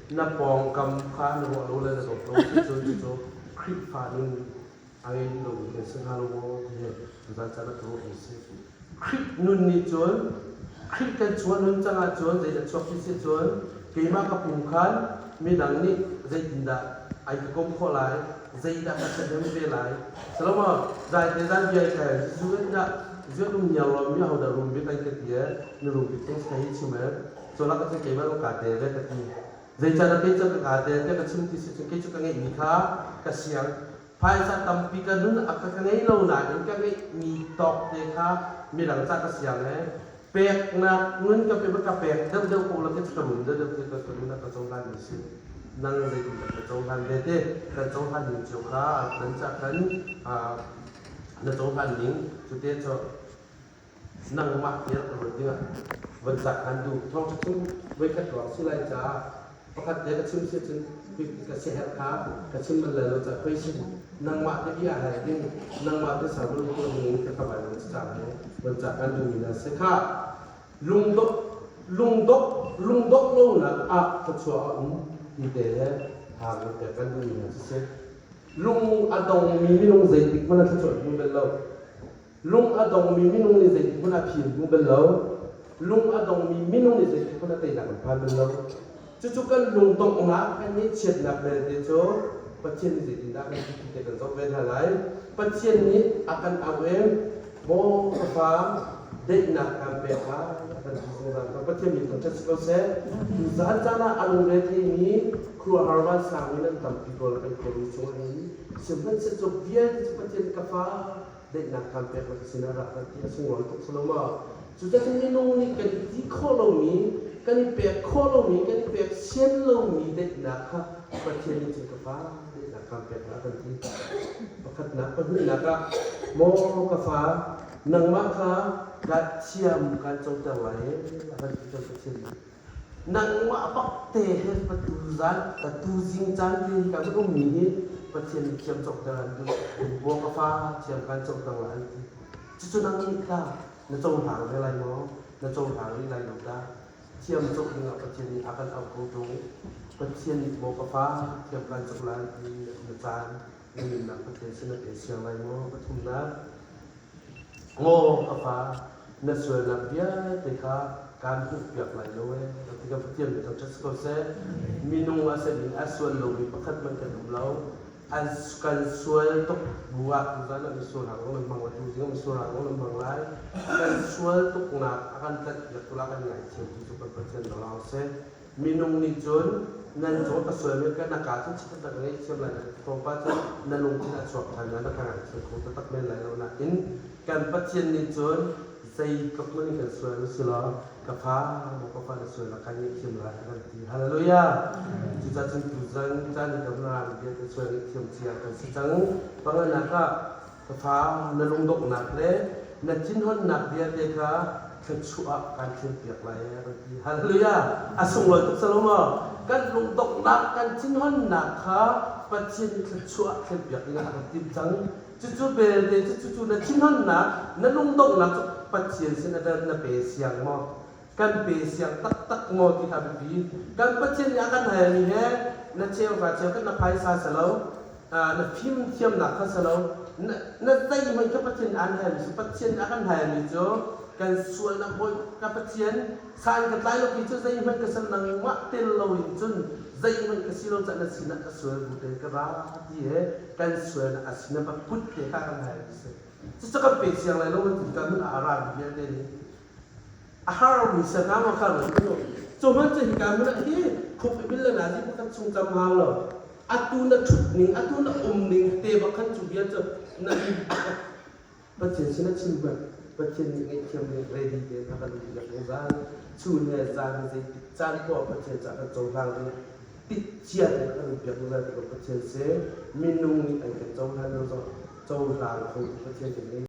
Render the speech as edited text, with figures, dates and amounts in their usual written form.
Na pawngkam kha na ruah lo le na dawt lo si cun cucu Khrihfa nun a ngei lomi kan si hnga lo maw ti hi tuzan caan ah ka ruahmi a si. Khrih nun nih cun Khrih kan chuah nun cang ahcun zeidah chuak ti si cun keimah ka pum khan midang nih zeitindah ai ka kom khawh lai, zeidah ka ṭhahnem ve lai. Salomo zai te zan bia ka zuet dah zuet um niang lo mi hodah rum bik ai ka ti e mi rum bik thing hi chim e cawlak ka keimah ka te ve ka ti. Zeicahdah kei cu ka ka te te ka chim ti si cun kei cu ka ngeihmi kha ka siang. Phaisa tampi ka nun a ka ngei lo nain ka ngeihmi tawk te kha midang ca ka siang e peknak nun ka pe ka pek deuhdeuh ko la ka rum deuhdeuh te ka nun a ka cohlan mi si. Nang zeitindah ka cohlan ve te kan cohlan ning cio kha kan ca kan na cohlan ning cu te cu nangmah tiah ka ruat dingah van zak han duh. Thawngṭha chung voikhat ruang si lai caah pakhat te ka chim si cun ka siaherh kha ka chim bal lai lo caah question nangmah te bia hal ding nangmah te sabul tuah ding in ka ka van in cang he van cak kan duhmi na si kha lungdok lungdok lungdok lonak ah thluachuah a um ti te he ha kan pek kan duhmi na si. Lung a dongmi minung zeitik hmanh ah thluachuah hmu bal lo. Lung a dongmi minung nih zeitik hmanh ah phim hmu bal lo. Lung a dongmi minung nih zeitik hmanh ah teinak an phan bal lo. Cucu kan lungdonghnak, kan ngaihchiatnak belte cu Pathian nih zeitindah kan ti ti te kan zoh ve hna lai. Pathian nih a kan auh i, Maw ka fa, daihnak kan pek lai, a kan ti zungzal. Kan Pathian min thangṭhat si ko seh. Tuzaan caan ah a lungre theimi khuaruahhar vansang in an tampi ko la kan khuaru chungah hin. Sihmanhsehlaw cu vialte cu Pathian ka fa, daihnak kan pek la ka sinah ra kan ti a sunglawi tuk si lo maw? Cucaah minung nih kan i ti khawh lomi, kan i pek khawh lomi, kan i pek sian lomi daihnak kha Pathian nih cun ka fa daihnak kan pek la kan ti. Pakhatnak, pahnihnak ah maw ka fa nangmah kha ka thiam kan coter lai e a kan ti kan Pathian nih. Nangmah bak te he patu zan patu zing caan te hi kan ummi hi Pathian nih thiam cawkter an duh. Maw ka fa thiam kan cawkter lai an ti. Cucu nang nih ta na cohlang ve lai maw? Na cohlang rih lai lo dah? Thiam cawk dingah Pathian nih a kan auh ko ṭung. Pathian nih maw ka fa thiam kan cawk lai an ti na caan na nunnak Pathian sin na pe siang lai maw? Pathumnak Maw ka fa, na sualnak vialte kha kaan hmuhpiak lai lo ee. Ti ka Pathian nih thangṭhat si ko seh. Minung a sin in a sual lomi pakhat hmanh kan um lo. An kan sual tuk bu ah tuzan ah misual hang zong nan hmang lai, tuzing ah misual hang zong nan hmang lai. Kan sual tuknak a kan tlanhpiak tu lah kan ngaithiam tu cu kan Pathian lawng seh. Minung nih cun nan cung ka sualmi ka na kaa cun chikkhat na ka ngaihthiam lai na tlawmpal cun na lungthin a chuak ṭhan lai na ka ngaihthiam kho taktak men lai lo nain kan Pathian nih cun zeitluk man kan sual u silaw ka fa maw ka fa na sual na kan ngaihthiam lai a kan ti. Hallelujah! Cucaah cun tuzan caan i kan ram vialte sual ngaihthiam cia kan si cang. Panganak ah Ka fa, na lungdonghnak le na thinhunnak vialte kha thluachuah ah kaan thlenpiak lai a kan ti. Hallelujah! A sunglawi tuk Salomo. Kan lungdonghnak, kan thinhunnak kha Pathian nih thluachuah ah thlenpiak dingah a kan timh cang. Cucu belte cu cucu na thinhunnak, na lungdonghnak cu Pathian sin ah na pe siang maw? Kan pe siang taktak maw ti kha biapi. Kan Pathian nih a kan halmi he na cheuhra cheukhat na phaisa si lo, na fimthiamnak kha si lo, na zeihmanh kha Pathian nih aan halmi si. Pathian nih a kan halmi cu kan sualnak bawi ka Pathian san ka tlai lo ti cu zeihmanh ka ser nangmah tel loin cun zeihmanh ka si lo caah na sinah ka sual bu te ka ra ti he kan sualnak a sinah va put te kha kan halmi si. Cucu kan pe siang lai lo ti kan nun ah a rami vialte nih A harmi siangngam a kar lo. Cu hmanh cu hika hmun ah hi khup i bil le nazi pakhat chung cam hau lo. Atu na ṭhut ning, atu na um ning te bak khan cu bia cu na Pathian sin a chim hmanh Pathian nih ngaihthiam ning ready tein a kan um piak zungzal. Chun he zan he zeitik caan poah Pathian caah kan cohlang ding tik cia tein a kan um piak zungzal ti ko Pathian si minung nih an kan cohlan lo zong cohlang kho tu Pathian kan ngei.